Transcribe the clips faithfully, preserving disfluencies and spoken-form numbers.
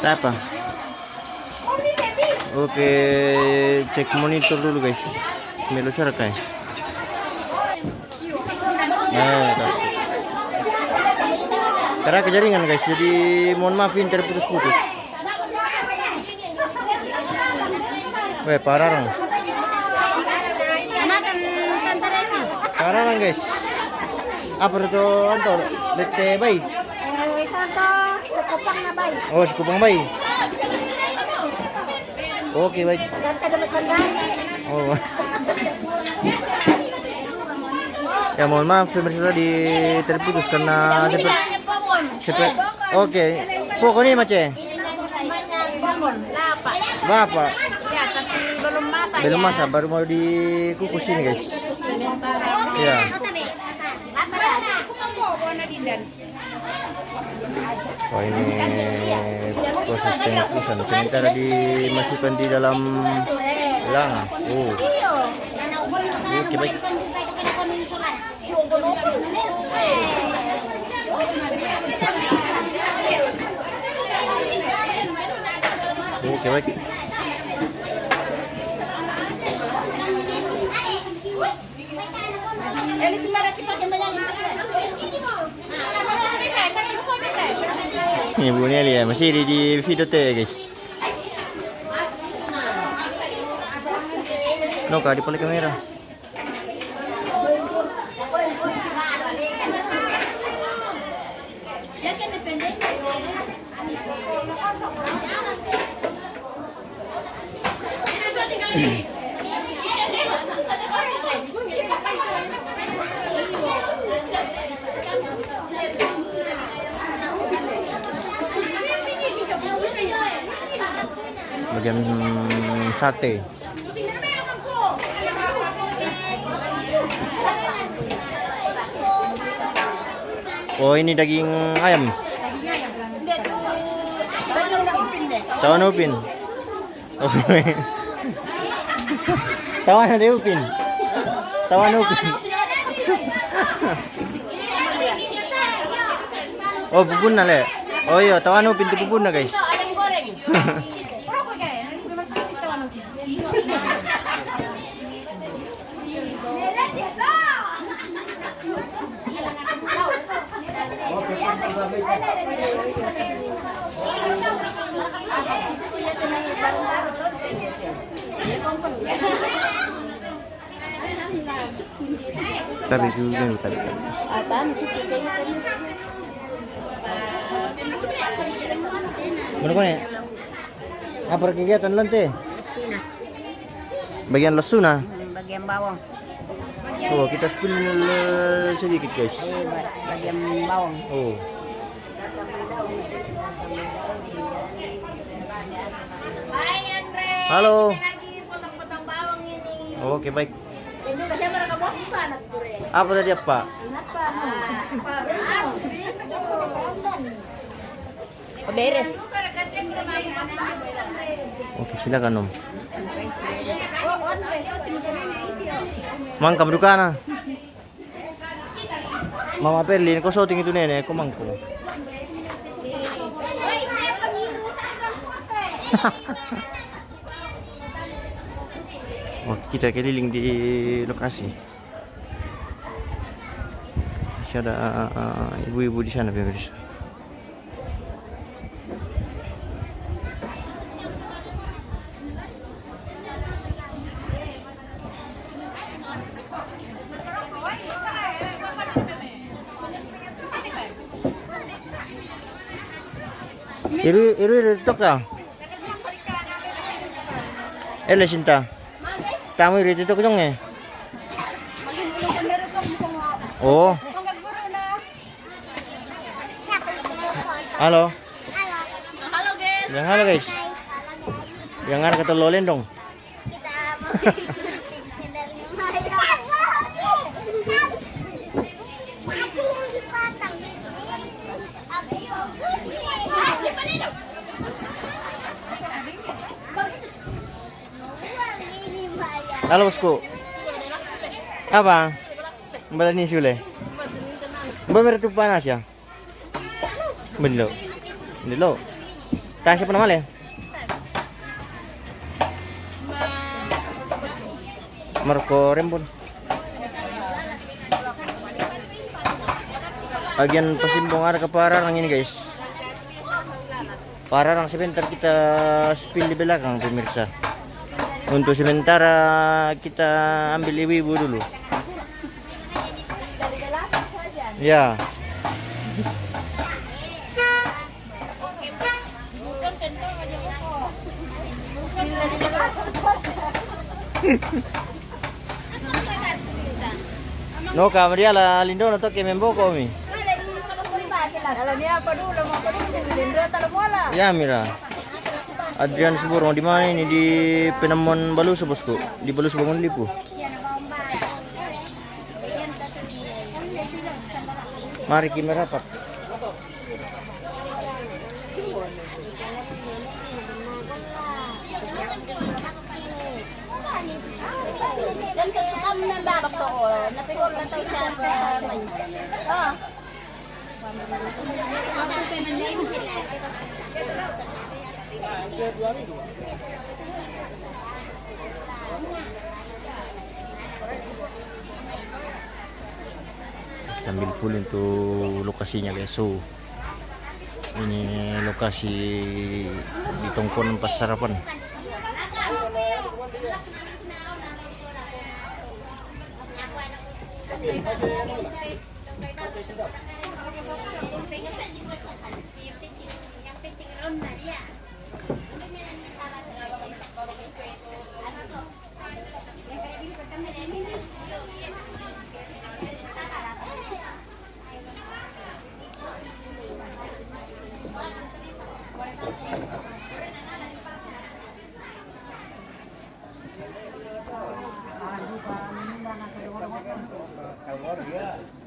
Apa? Oke, cek monitor dulu, guys. Melo sara kai. Nah, karena kejaringan, guys, jadi mohon maaf ini terputus-putus. Weh, pararang. Makan Tante Resi. Pararang, guys. Apa itu, Anto? Lete bayi. Eh, itu tuh sekupang na bayi. Oh, sekupang bayi. Oke, baik. Dan ada makan bayi. Oh. Ya, mohon maaf, pemirsa, tadi terputus karena seperti, seperti, oke. Pokoknya, Mace. Bapak. Ya, tapi belum masak. Belum masak, baru mau dikukus ini, guys. Ya. Wah, ini proses pengukusan. Sementara dimasukkan di dalam langa. Oh. Oke, baik. Oke, baik. Ini Bu Nelly ya, masih di, di video te, guys. No, ka di balik kamera. Bagian sate. Oh, ini daging ayam. Tawana Upin. Oh, tawana de Upin. Tawana Upin. Oh, pupunna, le. Oh iya, tawana Upin tu pupunna, guys. Tabe juga, tabe, tabe. Apa? Masih kita itu. Mana kau ni? Apa kegiatan lante? Sina. Bagian lessuna? Hmm, bagian bawang. Oh, kita spill sedikit, guys. Eh, ba-, bagian bawang. Oh. Halo. Oke, baik. Apa tadi, apa? Beres. Oke, silakan, Om. Mangkam dukana. Mama Perlin, ko syuting itu nenek, ko mangko. Oke, kita keliling di lokasi. Masih ada, eh, ibu-ibu di sana, pemirsa. Iri, iri, iri, tok ya? Ele Sinta. Tamu iri tok dong, eh. Oh. Halo. Halo, guys. Yang halo, guys. Yang ada kata lolen dong. Halo, bosku. Apa? Mbak Lani Sule. Mbak Merah tuh panas ya? Belum. Nilo. Tayo siya pa naman eh. Marco Rembon. Agian pasimbong ada ka para nang ini, guys. Para nang sebentar kita spill di belakang, pemirsa. Untuk sementara kita ambil ibu-ibu dulu. Ya. No, kamu dia lah lindo na toke memboko mi. Ya, mira. Adrian Suburong di mana ini? Di Penemuan Baluso, bosku. Di Baluso Bangun Lipu. Mari kita rapat. Sambil full untuk lokasinya, guys. So, ini lokasi di tongkonan pas sarapan.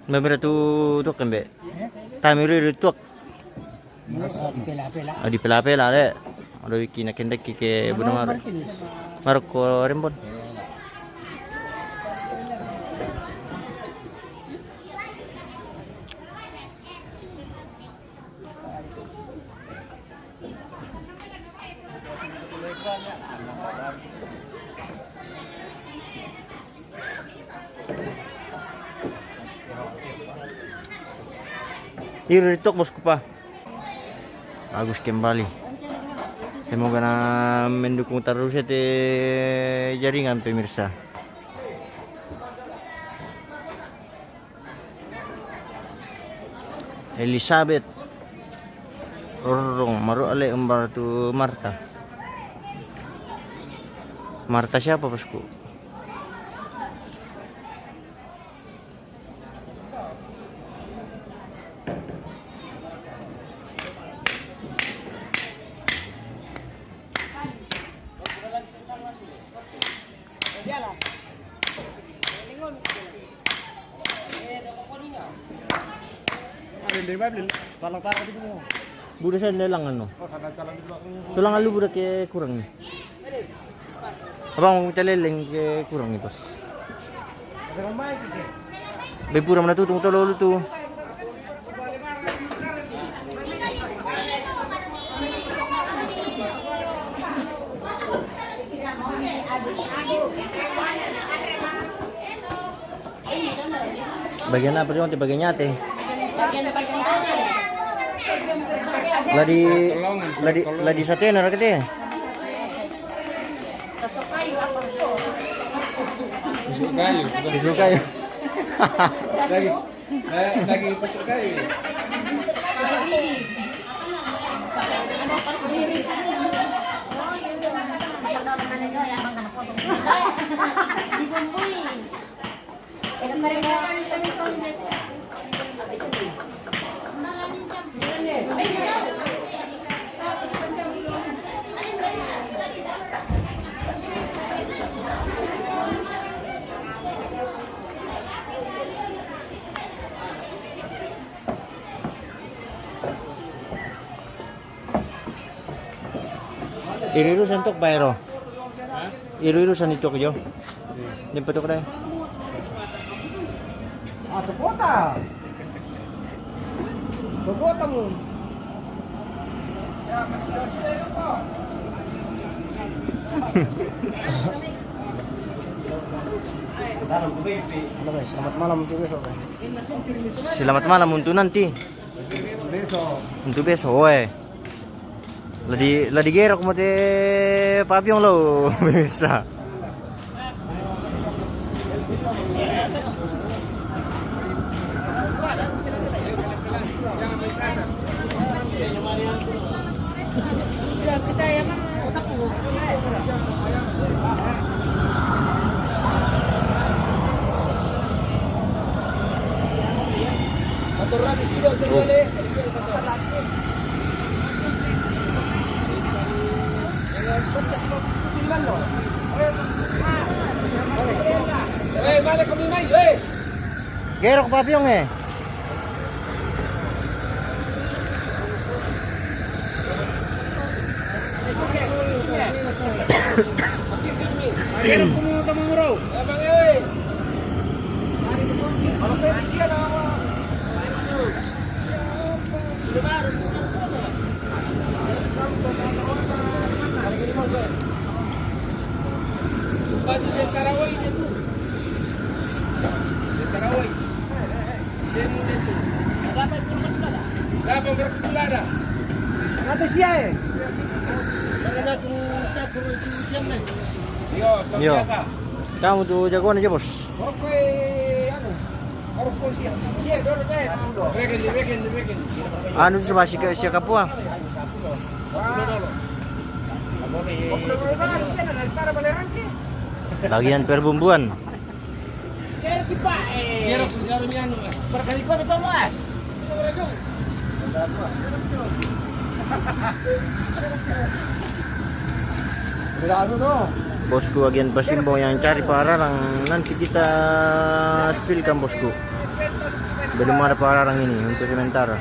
Mabira tu tuak kan, Be? Tami ri ri tuak. Pela-pela. Ah, di pela-pela, le. Ada wiki nak kendak ke, ke Bunuh Marukina. Marco Rembon. Iri tok, bosku, pa. Bagus kembali. Semoga na mendukung terus ya te jaringan, pemirsa. Elizabeth Rorong, maru ale embar tu Marta. Marta siapa, bosku? Buda sa nelang ano. Tulang alu buda ke kurang ni. Abang, mau kita leleng ke kurang ni, bos. Bepura mana tu, tunggu tolo lu tu. Bagian apa dia, bagian nyate? Ladi, ladi, ladi sate na rakete. Tusuk kayu. Tusuk kayu. Lagi. Eh, lagi pasok kayo eh. Iri-iri santok bayro. Iri-iri sanitok jo. Di patok dai. Ah, tu kota. Tu kota mu. Halo guys, selamat malam untuk besok, guys. Selamat malam untuk nanti. Besok. Untuk besok, weh. Lagi, lagi gerok mate papiong lo, bisa. Gerok papiong eh. Gerok kumu tamang bro. Baju dia tarawih dia tu. Dia tarawih. Dia ni dia tu. Dapat berapa pula dah? Kata siapa eh? Karena tu tak turun tu hujan ni. Yo, Yo. Biasa. Kamu tu jagoan aja, Bos. Merokok eh, anu. Anu tu sebab si ke, si Kapua. Bagian perbumbuan. Bosku, agen pasimbong yang cari pararang, nanti kita spillkan, Bosku. Belum ada pararang ini untuk sementara.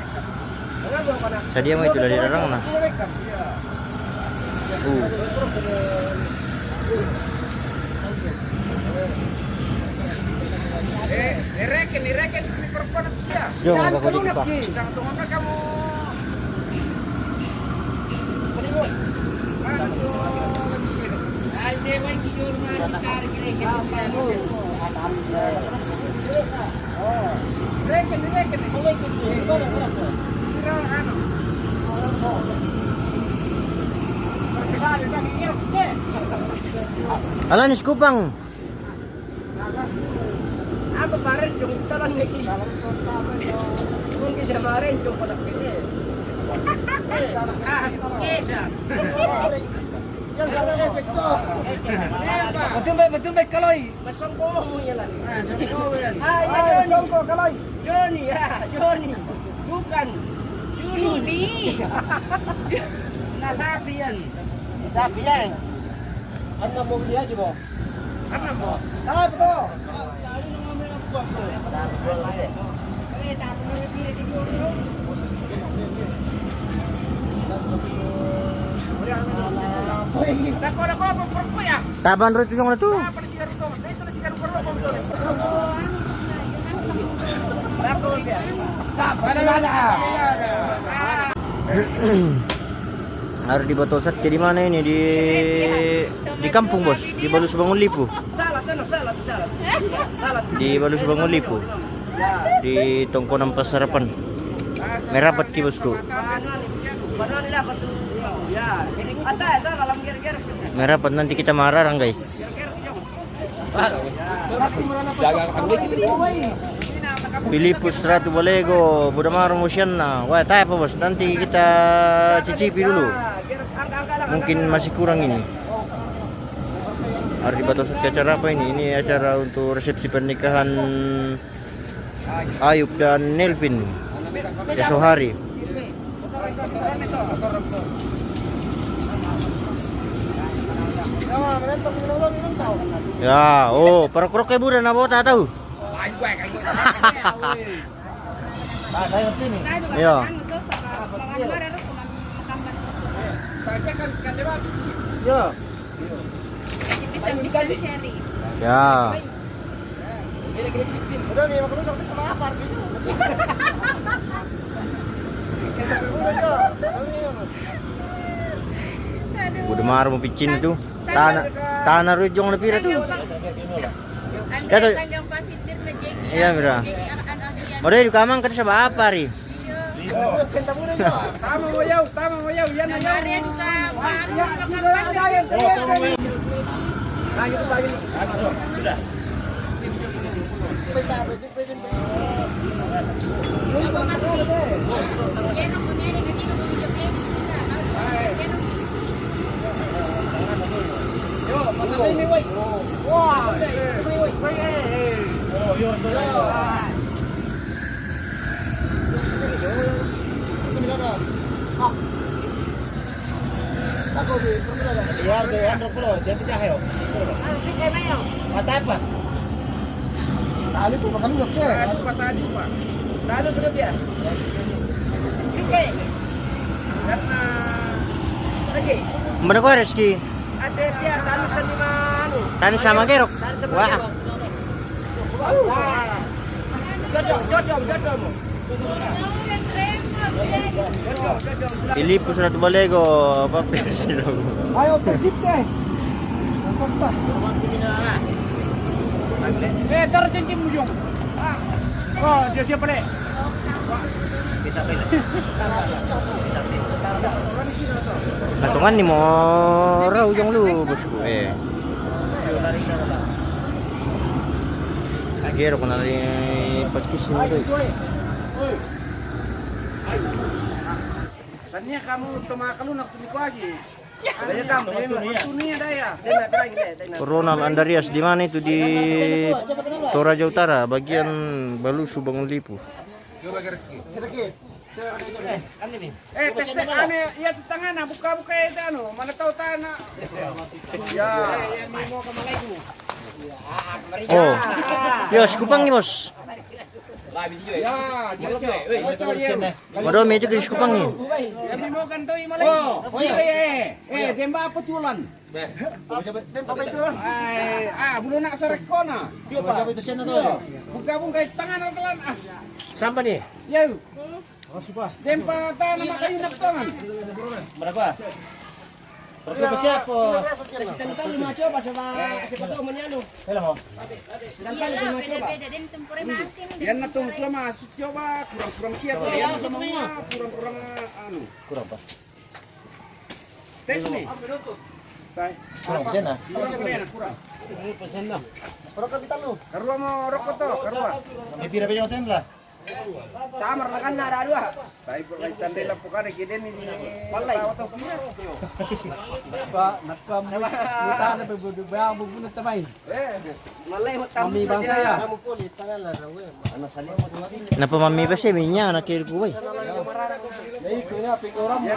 Sadia mau itu dari rarang nah. Uh. Eh, eh, reken, eh, reken, ini perempuan atau siapa? Jom, aku di kita. Sang tunggu kamu. Alan Iskupang. Apa paren jong talan lagi? Mungkin siya paren jong patak kini. Ah, isa. Yang salah efek to. Betul baik, betul baik, Kaloy. Masongko mo yan lang. Ah, songko yan. Ah, iya, Johnny. Songko, Kaloy. Johnny, ya, Johnny. Bukan. Juni. Nasabi yan. Nasabi yan. Ano mo niya, di ba? Ano mo? Tama po. Dako, dako, pagpurok ko ya. Taban ro ito yung ano to. Ah, pala sigarilyo. Ito na sigarilyo, purok ko. Dako, ya. Sa, wala, wala. Ari di Batosat ke di mana ini? Di, di kampung, Bos. Di Balus Bangun Lipu. Di Balus Bangun Lipu. Di tongkonan pasarapan. Merapat ki, Bosku. Merapat nanti kita mararang, guys. Pilipus Ratu Balego, Buda Maru Musianna. Wah, tayap, Bos. Nanti kita cicipi dulu. Mungkin masih kurang ini. Ari di Batosat ke acara apa ini? Ini acara untuk resepsi pernikahan Ayub dan Nelvin. Esok hari. Ya, oh, para kurok ibu dan abota tahu. Iya. Iya. Ya. Udah nih, makan udah sama apa gitu. Udah, Jo. Kami Maru mo piccin tu. Tana, tana ru jong na pira tu. Kato. Iya, mira. Modai du kamang kata saba apa ri. Tama mo yau, tama mo yau, yan na yau. Iya, tuh, yang rokok, siapa cahaya? Mata apa? Tali tuh makan nggak, Pak? Tadi, Pak. Lalu berapa ya? Oke. Karena lagi. Mana kau, Reski? Ada dia, tali sama anu. Tali sama gerok. Tali sama gerok. Wah. Jodoh, jodoh, jodoh. Ilipu sudah tu balego, apa, Persib dong. Ayo, Persib deh. Eh, taruh cincin ujung. Oh, dia siapa, Dek? Katongan ni mo ra ujung lu, bosku. Eh. Agero ko na rin pagkisin mo, eh. Tania kamu toma kalu nak tumi ko agi. Daya kamu, tumi daya. Ronald Andarias, di mana itu? Di Toraja Utara, bagian Balusu, Bangun Lipu. Eh, teste ane, iya tu tangan, ah, buka-buka itu anu, mana tahu tanah. Ya. Oh. Yo, Sikupangi, Bos. Ya, cocok. Cocok, ya. Waduh, meja ke Sikupangi. Ya, mimo kan tahu imalai. Oh, oh, iya, iya, eh. Eh, demba apa tulan? Demba apa tulan? Eh, ah, belum nak serekona. Coba. Buka-buka itu sana tuh. Buka-buka itu tangan telan, ah. Sampai nih. Ya. Dempa tana makayu nak tongan. Berapa? Berapa siapa? Kasih tanda tahu lima coba, siapa, siapa tahu menialu. Halo. Iya lah, beda-beda. Dan tempure masin. Yan na tong coba, coba kurang-kurang siap. Ya, semua kurang-kurang, anu. Kurang apa? Tes nih. Kurang sena. Kurang sena, kurang. Kurang kapital lu. Karua mo rokok to, karua. Ini pira pe nyawa tem lah. Tamar na kan na ada dua. Tapi kok kita ndela pokane kiden ini. Palai. Pak, nakam. Muta na pe budu ba bubu na tamai. Eh, malai mo tamu. Mami bangsa ya. Kamu pun di tangan lah, Rawe. Napa mami base minya na kiri kuwe. Jadi itu ya pinggoram.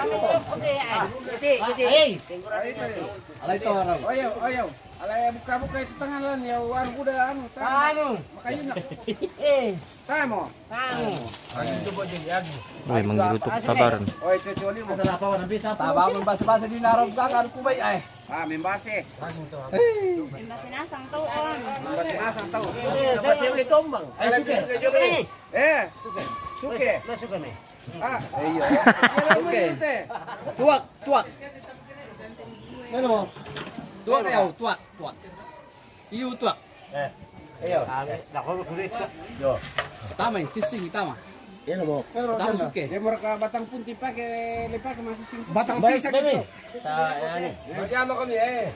Alai to orang. Oyo, oyo. Alai buka-buka itu tangan lan ya, wan kuda anu. Tamu. Makayu nak. Eh. Tamu. Tamu. Ayo coba jadi agi. Woi, manggirutuk tabaran. Oi, kecuali mau. Ada apa, warna bisa apa? Tabaran basa-basa di narok bakar kubai ai. Ah, membase. Membase nasang tau, Om. Membase nasang tau. Eh, saya udah tombang. Eh, suke. Eh, suke. Masuk kami. Ah, iya. Oke. Tuak, tuak. Tuak ya, tuak, tuak. Iu tuak. Eh, iya. Tama, sising tama. Iya, mau. Tama suke. Dia mereka batang pun dipake, dipake masih sing. Batang pisang itu. Bagi ama kami, eh.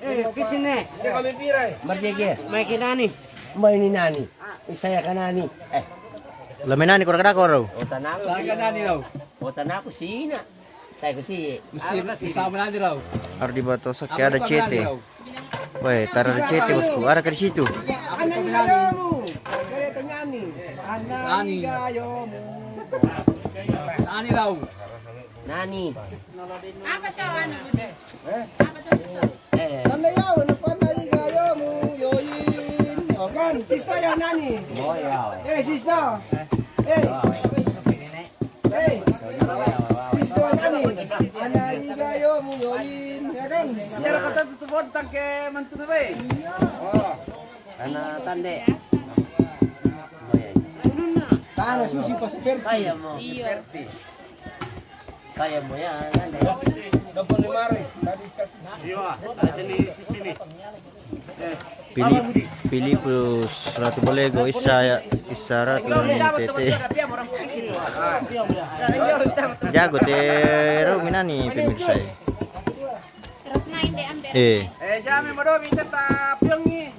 Eh, kisine. Ini kami pirai. Marjege. Mai ke nani? Mai ni nani? Saya ka nani? Eh. Lame nani kora kada kora. Oh, tanaku. Saya ka nani lo. Oh, tanaku sina. Saya ku si. Mesti sama nani lo. Harus dibuat tosak kayak ada C T. Weh, taruh ada C T, bosku. Ada ke di situ. Anak igayomu. Kaya tanya ni. Anak igayomu. Nani lo. Nani? Apa tuh anu? Apa tuh? Tanda yau, na pana igayomu, yoin. Oh, kan, sista ya nani? Oh, ya. Eh, sista. Eh. Eh. Sista nani? Ana igayomu, yoin. Ya kan? Siara kata tutu bontang ke mantu na bai. Iya. Oh. Ana tande. Tana susi pa seperti. Saya mau seperti. Kaya mo yan, ano? Iya, sa sini, sa sini. Pili-, Pilipus Ratu Balego, isa, isa ratu ni Tete. Jago te, ro minani pemirsa. Eh. Eh, jami modo minta ta piong ni.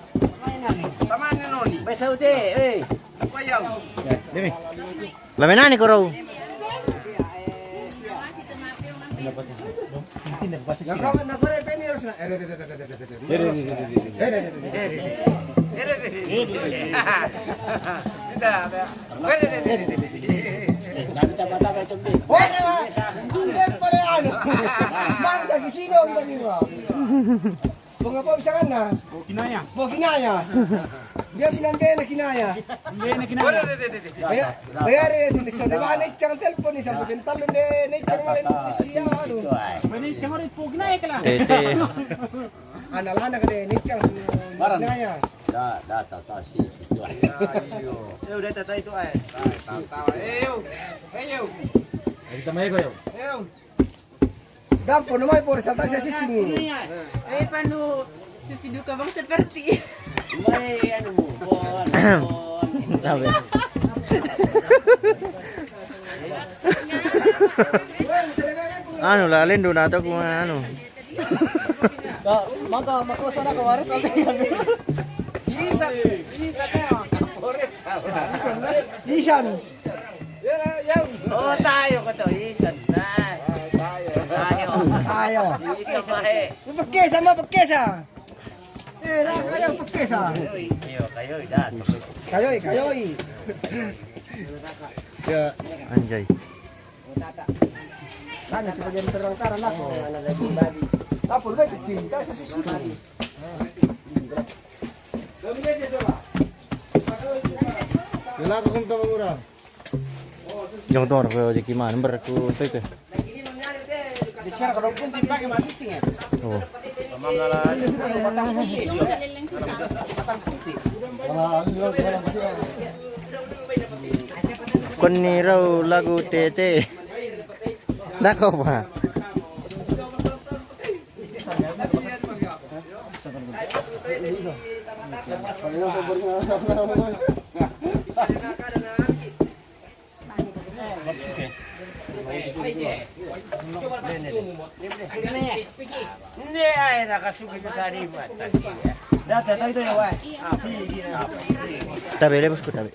Tamane noni. Besa ute, eh. Apa yau? Demi. Lame nani koro. Bunga po bisa kan na? Bukinaya. Bukinaya. Dia bilang dia na kinaya. Dia na kinaya. Bayar, bayar dia tulis sa diba? Next channel telephone ni sa bukin talon de next channel ni siya ano. Mani channel po kinaya kala. Tete. Ana lana ka de next channel kinaya. Da, da, ta, ta, si, si, si. Yo, da, ta, ta, itu ay. Ta, ta, ta, eyo. Eyo. Ay, kita may ko yo. Eyo. Dampo naman po sa taas sa sising. Eh, paano susiduka bang seperti? May ano mo, bon, bon. Sabi. Ano, lalendo na ito kung ano. Maka, makuha sana ka waris, sabi. Isa, isa na yun. Orit, sabi. Isan. Oh, tayo ko to. Isan na. Tayo. Tayo. Isan pa eh. Pagkesa mo, pagkesa. Eh, na kayo, pagkesa. Kayo, kayo, kayo, kayo. Ya. Anjay. Ano, sa pagyan terang karan ako. Tapos ba, ito, pinta sa sisig. Wala ko kung tawag ura. Yung to, ko di kiman, ber ko to ito. Di siya ka dong pun tiba ke masih sing ya. Oh. Tamam na la. Batang putih. Batang putih. Wala, ano, wala, wala. Kun ni raw lagu tete. Nako pa. Hindi ay nakasuki ko sa riba. Dati, tayo, tayo, eh. Tabi, lebos ko tabi.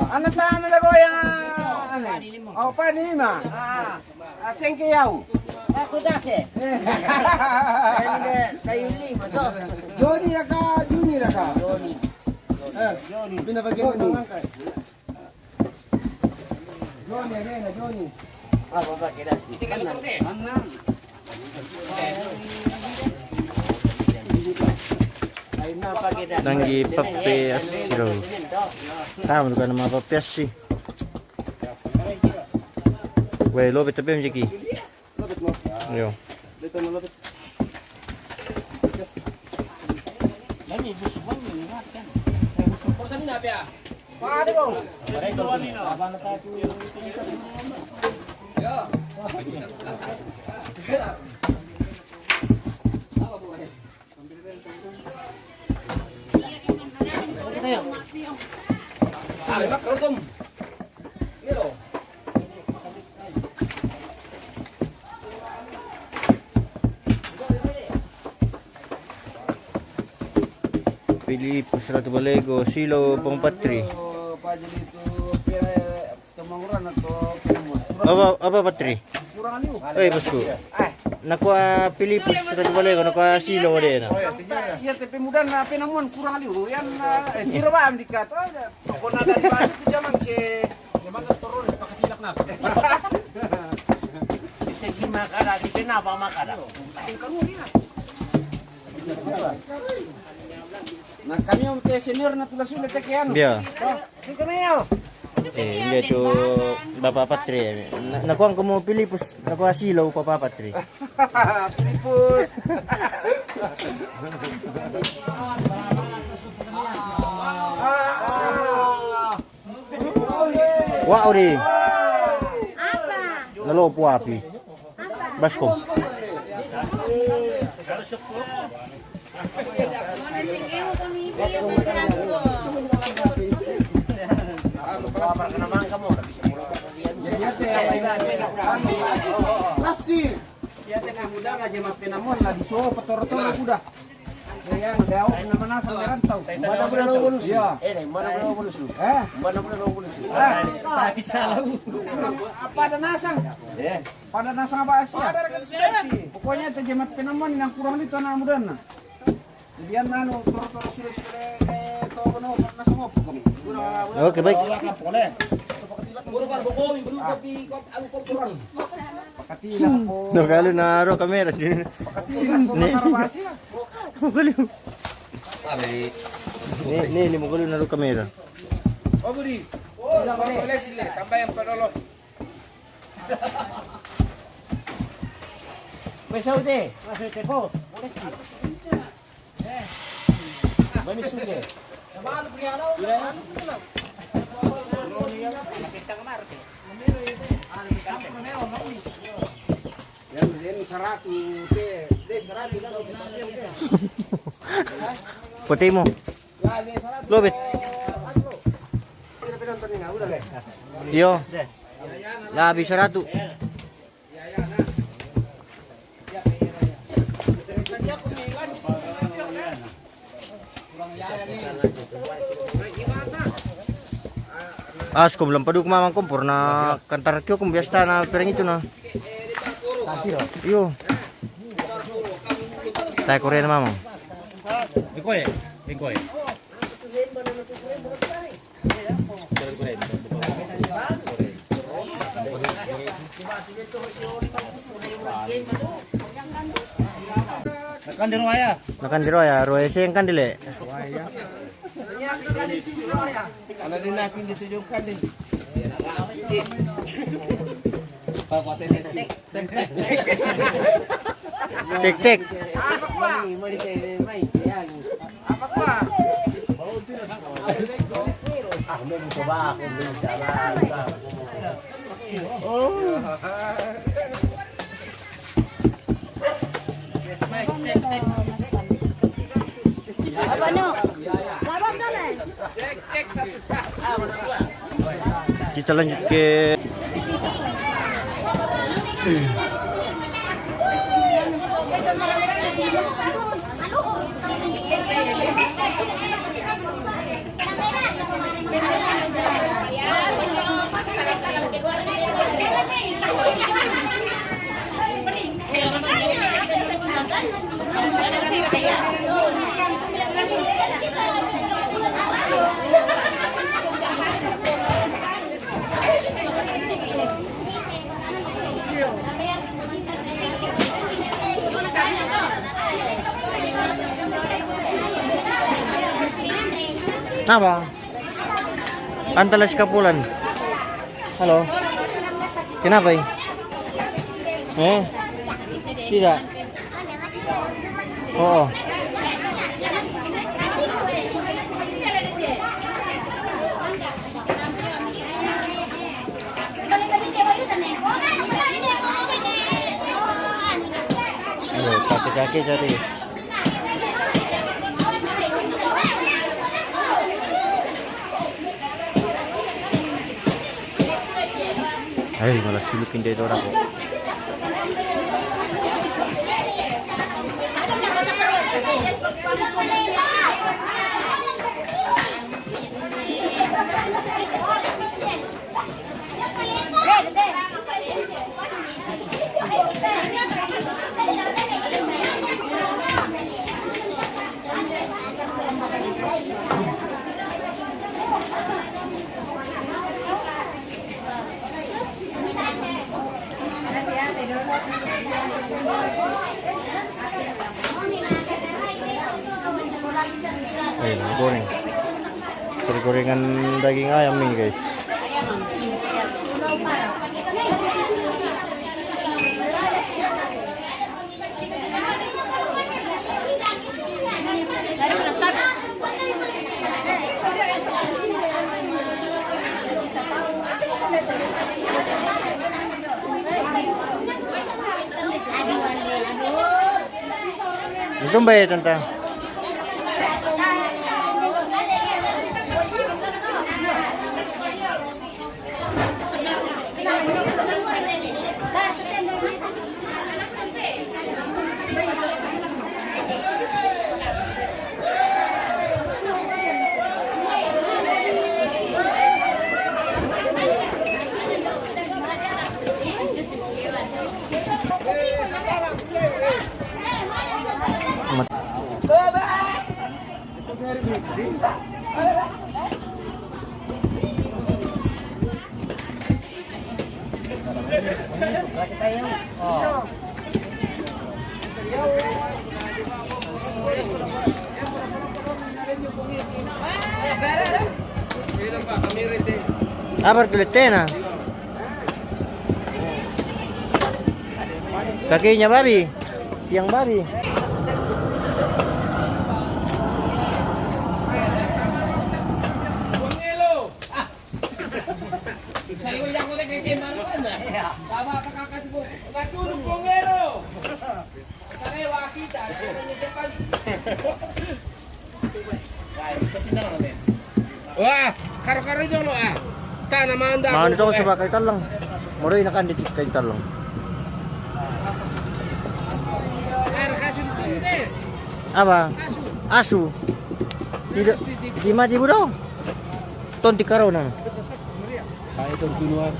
Ano ta, ano lago yung, ano? Oh, pa, lima. Ah, sengke yau. Ako dase. Tayo lima to. Johnny raka, Johnny raka. Johnny. Eh, Johnny. Pinapagyan mo ng langkay. Johnny, again, Johnny. Ah, baba, kira. Sige, luto, te. Manang. Tanggi pape asiro. Tama ka na mga pape asi. Weh, lobet tapi M J K. Lobet mo. Yo. Dito mo lobet. Dami, gusto ko yun, nga, yan. Gusto ko sa nila, pia. Pilipus Ratu Balego, Silo, Pong Patri. Apa, apa, Patri? Kurang liu. Eh, bosku. Nakua Pilipus Ratu Balego, nakua Silo de na. Iya, tapi muda na penamuan kurang liu. Yan, eh, tiro ba am dikat. Oh, ya. Ako na dari ba itu zaman ke. Zaman turun, pakai cilak nas. Di segi makada, di segi apa makada? Ang karuri na. Na kami ang te senior na pula sulit sa kaya, no? Iya. Oh, si kami yun. Eh, hindi to Bapak Patri. Na, nakuha ko mo Pilipus, nakuha Silo, Papa Patri. Pilipus. Ah. Wa ori. Nalo puapi. Baskom. Lassi. Iya, tena muda na jemaat Penamon la diso patoro-toro kuda. Iya, daw na manasa merantau. Mana boleh nunggu lusu? Iya. Eh, mana boleh nunggu lusu? Eh? Mana boleh nunggu lusu? Ah. Tapi salah. Apa ada nasang? Eh. Pada nasang apa sih? Pokoknya te jemaat Penamon yang kurang itu anak muda na. Jadi anu, toro-toro sudah sudah, eh, to kono nasang apa kami? Oke, baik. Buru baru kopi, buru kopi, kopi, anu, kopi kurang. Pakatila ko. No, kalau naro kamera. Pakatila ko, masarap sila. Magaling. Ni, ni, ni, magaling naro kamera. Oh, Budi. Oh, boleh sila. Tambah yang padolo. Wes, udah. Masih teko. Boleh sih. Mami sudah. Yang seratus, deh, deh, seratus. Putihmu. Lobet. Yo. Labi seratus. Askom lampa duk mamang kompor na kantar kio kom biasa na pereng itu na. Iyo. Saya Korea mamang. Ikoy, ikoy. Nakan di Roya. Nakan di Roya, Roya sih yang kan dile. Kalau di nakin ditujukan deh. Pak Kote. Tik, tik. Apa kuah? Apa kuah? Ah, mau coba aku beli jalan. Oh. Kita lanjut ke Apa? Antalas kapulan. Halo. Kenapa ini? Eh? Tidak. Oh. Aduh, pakai kaki tadi. Ay, malas dulu pindah itu orang kok. Eh, goreng. Gorengan daging ayam ini, guys. Tumba ya, tanta. Abar tuletena. Kakinya babi. Tiang babi. Wah, karo-karo dong lo ah. Tana manda. Mau itu sebab kai talang. Moro ina kan di kai talang. Air kasu di tumi deh. Apa? Kasu. Asu. Tidak. Di mati budong. Ton di karo nang. Ay, continuar.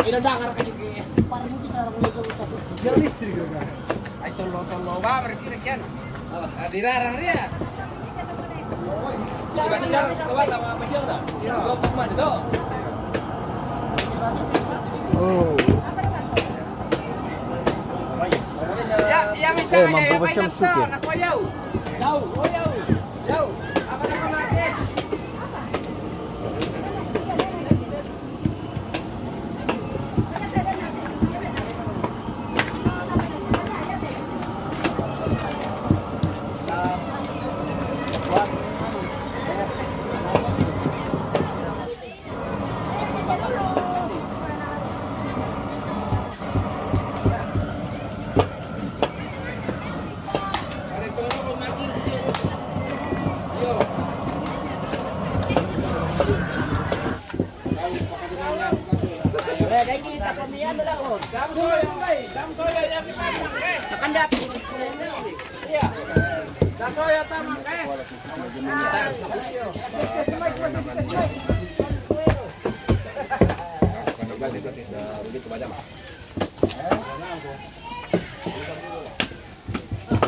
Ina dangar ka juga. Parang itu sarang dia kalau kasih. Dia listrik kan. Ay, tolo, tolo ba, berarti na kian. Ah, dirarang dia. Masih, masih darah, coba tahu apa sih udah? Iya. Gua pernah itu. Oh. Ya, ya, bisa. Eh, aja mampu ya, main besar nonton, suka. Anak wayau. Yau, wayau. Yau, apa nama, Matis?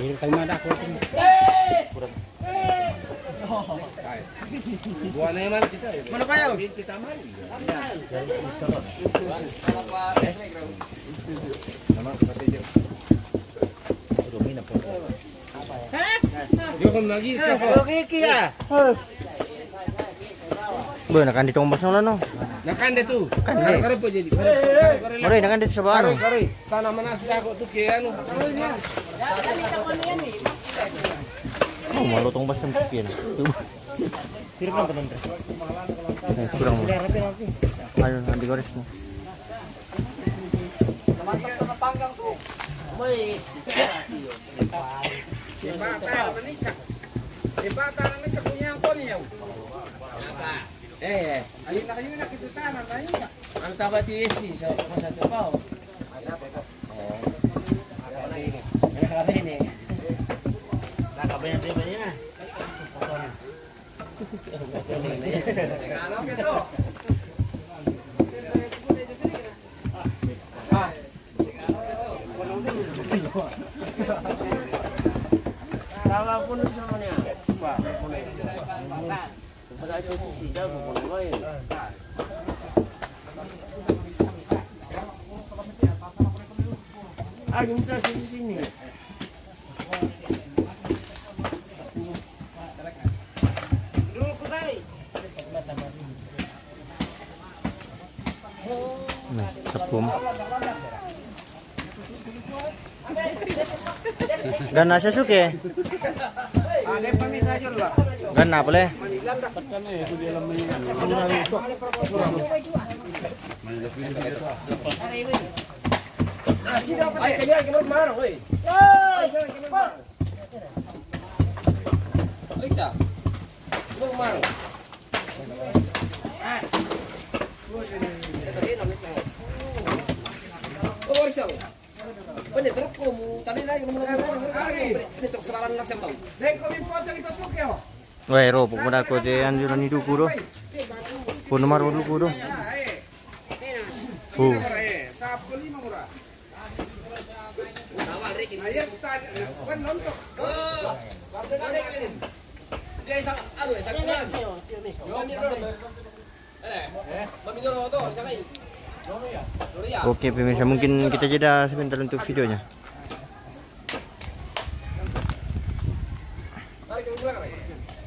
Ini kami ada aku. Buana man kita. Mana pa yau? Kita man. Nama seperti itu. Dia kan lagi. Kiki ya. Bo, nakan di tombas nang, no. Nakan de tu. Kan de. Karo, karo, po jadi. Karo, karo. Ore, nakan de tu sa ba, no? Karo, karo. Tana mana sudah kok tu ke anu. Oh, malo tombas nang tu ke, no. Sirip nang teman, Re. Eh, kurang mo. Sudah rapi, rapi. Ayo, nanti gores mo. Mantap tengah panggang tu. Wes. Di bata na manisak. Di bata na manisak, punya yang kau ni, yau. Apa? Eh, eh. Ayun na kayo na, kita tanan na yun. Ang taba ti isi, sa, sa tupaw. Oo. Ano ka rin eh? Nakabayan din ba niya? Tama po nun sa kanya. Wala siya sa sida, pupunta ko eh. Ah, yung taas yung sini. Nah, tepung. Ganna' Sasuke. Ganna' pole. Weh, ro, pokoknya aku je anjuran itu kuro. Pun nomor dulu kuro. Huh. Oke, pemirsa, mungkin kita jeda sebentar untuk videonya.